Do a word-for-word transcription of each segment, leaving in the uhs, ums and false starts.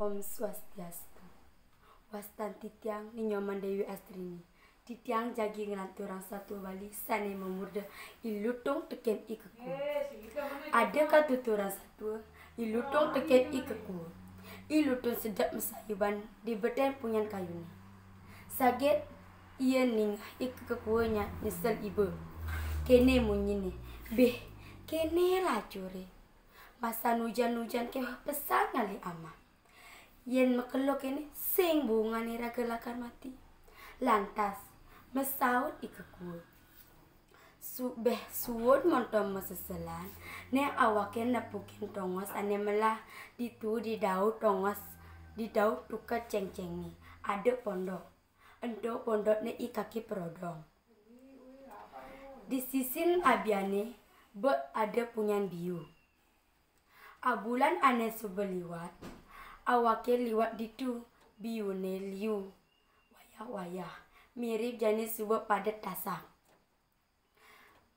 Om Swastiastu. Wastan titiang Ni Nyoman Dewi Astrini. Titiang jagi nglanturang satua Bali sane mamurda I Lutung Teken I Kekua. Ada katuturan satua, I Lutung Teken I Kekua. I Lutung sedek masayuban di beten punyan kayune. Saget ia ningeh I Kekua nya nyesel iba. Kene munyine, "Beh, kene lacure. Masa nujan-nujan keweh pesan ngalih amah. Yen makelo kene, sing bungane raga lakar mati." Lantas, masaut I Kekua. Su-, beh suud monto maseselan, ne awake nepukin tongos ane melah ditu di dau tongos, di dau tukad cengcenge. Ada pondok. Ento pondokne I Kaki Perodong. Di sisin abiane, bek ada punyan biu. Abulan ane suba liwat, awake liwat ditu, biune liu. Wayah-wayah, mirib jani suba pada tasak.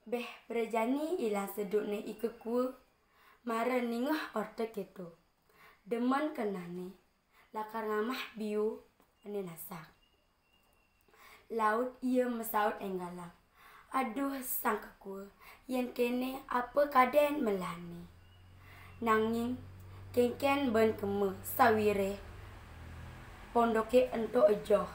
Beh, prajani ilang sedukne I Kekua, mara ningeh orta keto. Demen kenane, lakar ngamah biu ane nasak. Laut ia masaut enggalang, "Aduh, Sang Kekua, yen kene apa kaden melahne?" Nanging kengken ben kema sawire pondoke ento ejoh,